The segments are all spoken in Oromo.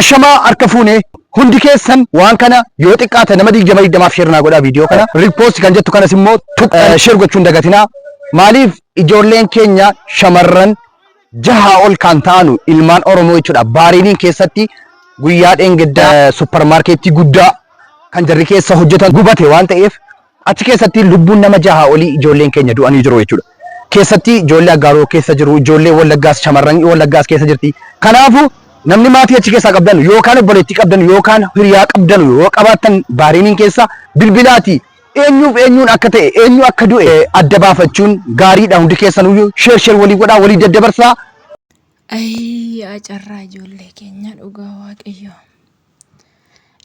Ashamaa, harka fuunee hundi keessan. Waan kana yoo xiqqaate nama 20 20f share naa godhaa. Viidiyoo kana repost kan jettu kanas immoo share gochuun dagatinaa. Maaliif? Ijoolleen keenya shamarran jaha ol kan ta'anu, ilmaan Oromoo jechuudha, Baariiniin keessatti guyyaa dheengaddaa suppermaarkeettii guddaa kan jarri keessa hojjetan gubate waan ta'eef, achi keessatti lubbuun nama jaha olii ijoolleen keenya du'anii jiru jechuudha. Keessatti ijoollee Aggaaroo keessa jiru, ijoollee Wallaggaas, shamarran Wallaggaas keessa jirti. Kanaafuu namni maatii achi keessaa qabdan yookaan obboleettii qabdan yookaan hiriyaa qabdan yoo qabaattan Baariiniin keessa, bilbilaati eenyuuf eenyuun akka ta'e, eenyu akka du'e adda baafachuun gaariidha. Hundi keessanuyyuu share share walii godhaa, walii daddabarsaa. Ayii yaa carraa ijoollee keenya, dhugaa Waaqayyo.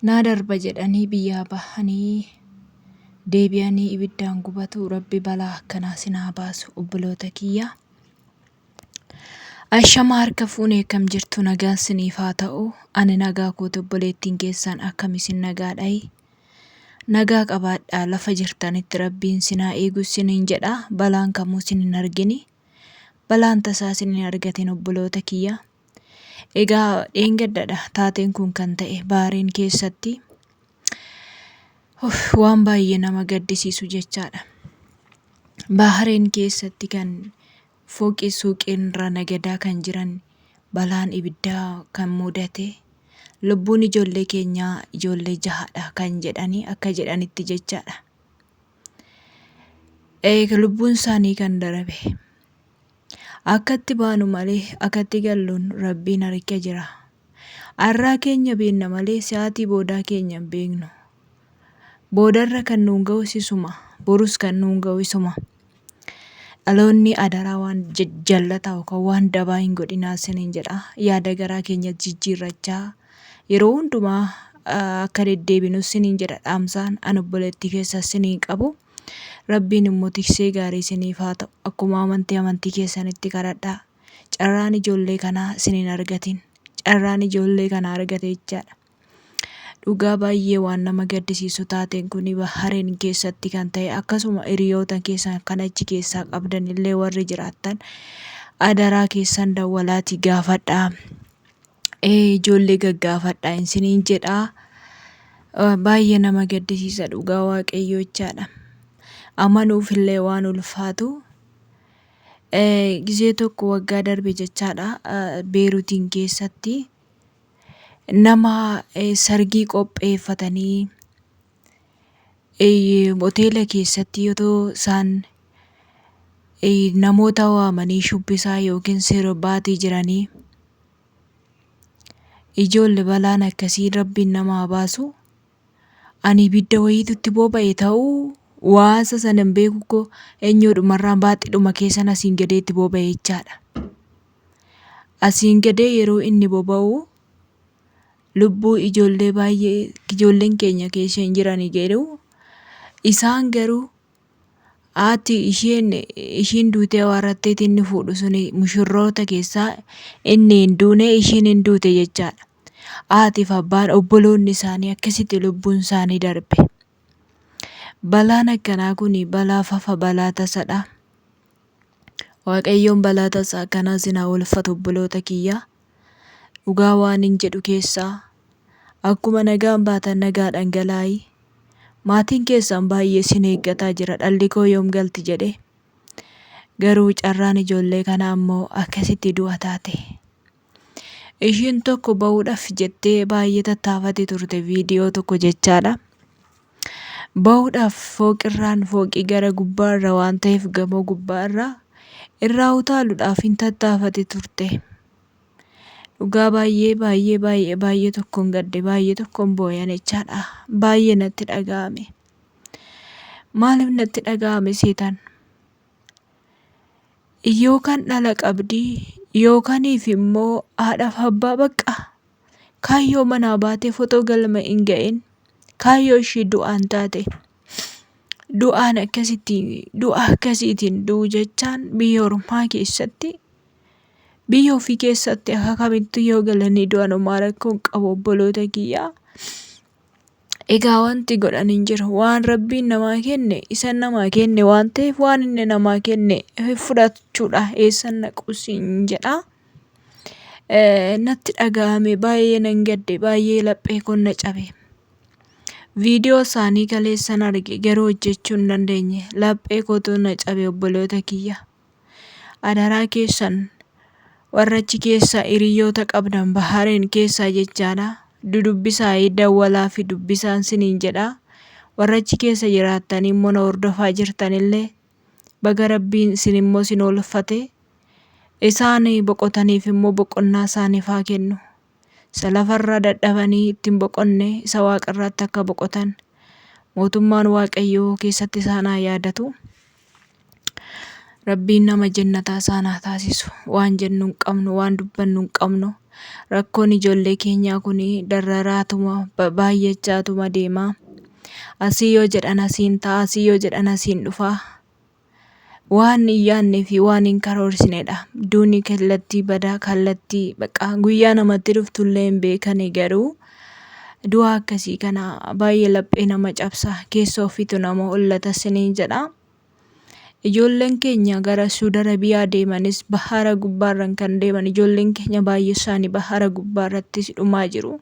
Naa darba jedhanii biyyaa bahanii deebi'anii ibiddaan gubatu. Rabbi balaa akkanaa sinaa baasu, obboloota kiyya. Ashama, harka fuunee, akkam jirtu? Nagaan siniif haa ta'u. Ani nagaa kooti, obboleettiin keessan. Akkam isin, nagaadhayi? Nagaa qabaadhaa lafa jirtanitti. Rabbiin sinaa eegu siniin jedha. Balaan kamuu sin hin argini. Balaan tasaa sin hin argatin, obboloota kiyya. Egaa dheengaddadha taateen kun kan ta'e Baariin keessatti. Uff, waan baay'ee nama gaddisiisu jechaadha. Bahareen keessatti kan fooqii suuqiin irra nagadaa kan jiran balaan ibiddaa kan mudate, lubbuun ijoollee keenyaa ijoollee jahadha kan jedhanii akka jedhanitti jechaadha. Eega lubbuun isaanii kan darabe. Akkatti baanu malee akkatti galluun Rabbiin harka jira. Arraa keenya beekna malee sa'aatii boodaa keenya hin beeknu. Boodarra kan nuun ga'us isuma, borus kan nuun ga'u isuma. Dhaloonni adaraa waan jallataa yookaan waan dabaa hin godhinaa isiniin jedha. Yaada garaa keenya jijjiirrachaa yeroo hundumaa akka deddeebinu isiniin jedha dhaamsaan an obboleettii keessa isiniin qabu. Rabbiin immoo tiksee gaarii isiniif haa ta'u. Akkuma amantii amantii keessanitti kadhadhaa. Carraan ijoollee kanaa isin hin argatin. Carraan ijoollee kanaa argate jechaadha. Dhugaa baay'ee waan nama gaddisiisu taateen kun Bahareen keessatti kan ta'e. Akkasuma hiriyoota keessan kan achi keessaa qabdan illee warri jiraattan, adaraa keessan dawwalaatii gaafadhaa. Ijoollee gaggaafadhaa isiniin jedhaa. Baay'ee nama gaddisiisa dhugaa Waaqayyoo jechaadha. Amanuuf illee waan ulfaatu. Gizee tokko waggaa darbe jechaadha, Beeruutiin keessatti nama sargii qopheeffatanii hoteela keessatti otoo isaan namoota waamanii shubbisaa yookiin sirbaatii jiranii, ijoolle, balaan akkasii Rabbiin nama haa baasu. Ani ibidda wayiitu itti boba'e ta'uu waasa sana hin beeku koo, eenyuudhumarraan baaxidhuma keessan asiin gadee itti boba'e jechaadha. Asiin gadee yeroo inni boba'u lubbuu ijoollee baay'ee, ijoolleen keenya keessa hin jirani jedhu. Isaan garuu haati isheen ishiin duutee awwaarratteeti inni fuudhu suni mushurroota keessaa inni hin duune, ishiin hin duute jechaadha. Haatiif abbaan, obboloonni isaanii akkasitti lubbuun isaanii darbe. Balaan akkanaa kun balaa fafa, balaa tasadha. Waaqayyoon balaa tasaa akkanaa isin haa oolfatu, obboloota kiyya. Dhugaa waan hin jedhu keessaa, akkuma nagaan baatan nagaadhaan galaayi. Maatiin keessan baay'ee isin eeggataa jira, dhalli koo yoom galti jedhe. Garuu carraan ijoollee kanaa immoo akkasitti du'a taate. Ishiin tokko ba'uudhaaf jettee baay'ee tattaafate turte, viidiyoo tokko jechaadha. Ba'uudhaaf fooqirraan, fooqii gara gubbaarra waan ta'eef, gamoo gubbaarra irraa utaaluudhaaf hin tattaafate turte. Dhugaa baay'ee baay'ee baay'ee baay'ee tokkoon gadde, baay'ee tokkoon booyan jechaadha. Baay'ee natti dhaga'ame. Maaliif natti dhaga'ame seetan? Yookaan dhala qabdi, yookaaniif immoo haadhaaf abbaa bakka kaayyoo manaa baatee fotoo galma hin ga'in kaayyoo ishii du'aan taate. Du'aan akkasitti, du'a akkasiitiin du'u jechaan biyya ormaa keessatti. Biyya ofii keessatti akka kamittuu yoo galanii du'an homaa rakkoo hin qabu, obboloota kiyyaa. Egaa wanti godhan hin jiru. Waan Rabbiin namaa kenne isa namaa kenne waan ta'eef, waan inni namaa kenne fudhachuudha. Eessan naqu siin jedha. Natti dhaga'ame baay'ee nan gadde baay'ee laphee koon na cabe. Viidiyoo isaanii kaleessan arge garuu hojjechuu hin dandeenye. Laphee kootu na cabe obboloota kiyya. Adaraa keessan warra achi keessa hiriyyoota qabdan Bahareen keessaa jechaadha. Dudubbisaayii dawwalaa fi dubbisaan siniin jedha. Warra achi keessa jiraattanii immoo na hordofaa jirtanillee baga Rabbiin isin immoo isin oolfate. Isaan boqotaniif immoo boqonnaa isaaniif haa kennu. Isa lafarraa dadhabanii itti hin boqonne isa waaqarraatti akka boqotan mootummaan Waaqayyoo keessatti isaan haa yaadatu. Rabbiin nama jennataa isaan haa taasisu. Waan jennu hin qabnu, waan dubbannu hin qabnu. Rakkoon ijoollee keenyaa kun dararaatuma baay'achaatuma deema. Asii yoo jedhan asiin ta'a, asii yoo jedhan asiin dhufa. Waan hin yaadne fi waan hin karoorsinedha. Duuni kallattii badaa kallattii baqa guyyaa namatti dhuftullee hin beekani garuu du'a akkasii kana baay'ee laphee nama cabsa keessa ofiitu nama hollata siniin jedha. Ijoolleen keenya gara Suudi Arabiyaa deemanis bahara gubbaarran kan deeman ijoolleen keenya baay'ee isaanii bahara gubbaarrattis dhumaa jiru.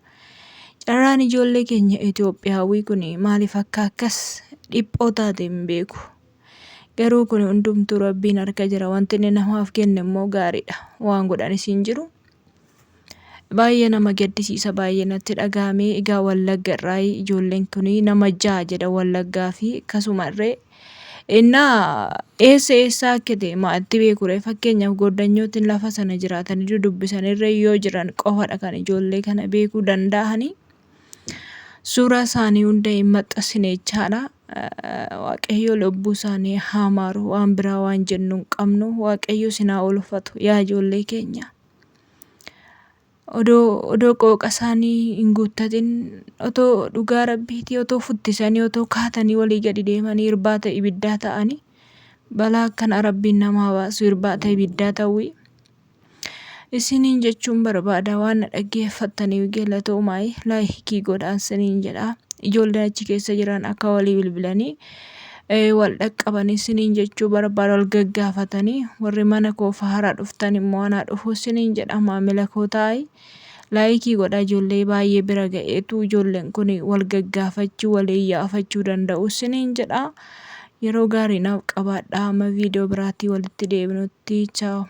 Carraan ijoollee keenya Itoophiyaawii kun maaliif akka akkas dhiphoo taate hin beeku. Garuu kun hundumtuu Rabbiin harka jira. Wanti inni namaaf kenne immoo gaariidha. Waan godhanis hin jiru. Baay'ee nama gaddisiisa baay'ee natti dhaga'ame. Egaa Wallagga irraa ijoolleen kun nama ja'a jedha Wallaggaa fi akkasuma irree innaa eessa eessa akka ta'e maatti beeku ree fakkeenyaaf goddanyootiin lafa sana jiraatanii dudubbisan irree yoo jiran qofadha kan ijoollee kana beekuu danda'anii. Suuraa isaanii hunda hin maxxansine jechaadha. Waaqayyo lubbuu isaanii haa maaru. Waan biraa waan jennu hin qabnu. Waaqayyo isin haa oolfatu yaa ijoollee keenya. Odoo odoo qooqa isaanii hin guuttatin otoo dhugaa rabbiitii otoo futtisanii otoo kaatanii walii gadi deemanii irbaata ibiddaa ta'anii balaa akkanaa rabbiin namaa baasu irbaata ibiddaa ta'uyi. Isiniin jechuun barbaada waan na dhaggeeffattaniif galatoomaa laayikii godhaa isiniin jedha. Ijoolleen achi keessa jiran akka walii bilbilanii wal dhaqqaban isiniin jechuu barbaada wal gaggaafatanii warri mana koo haaraa dhuftan immoo anaa dhufu isiniin jedha maamila koo taa'ii laayikii godhaa ijoollee baay'ee bira ga'eetu ijoolleen kun wal gaggaafachuu walii iyyaafachuu danda'u isiniin jedha. Yeroo gaarii naaf qabaadhaa amma viidiyoo biraatii walitti deebinutti chaaw.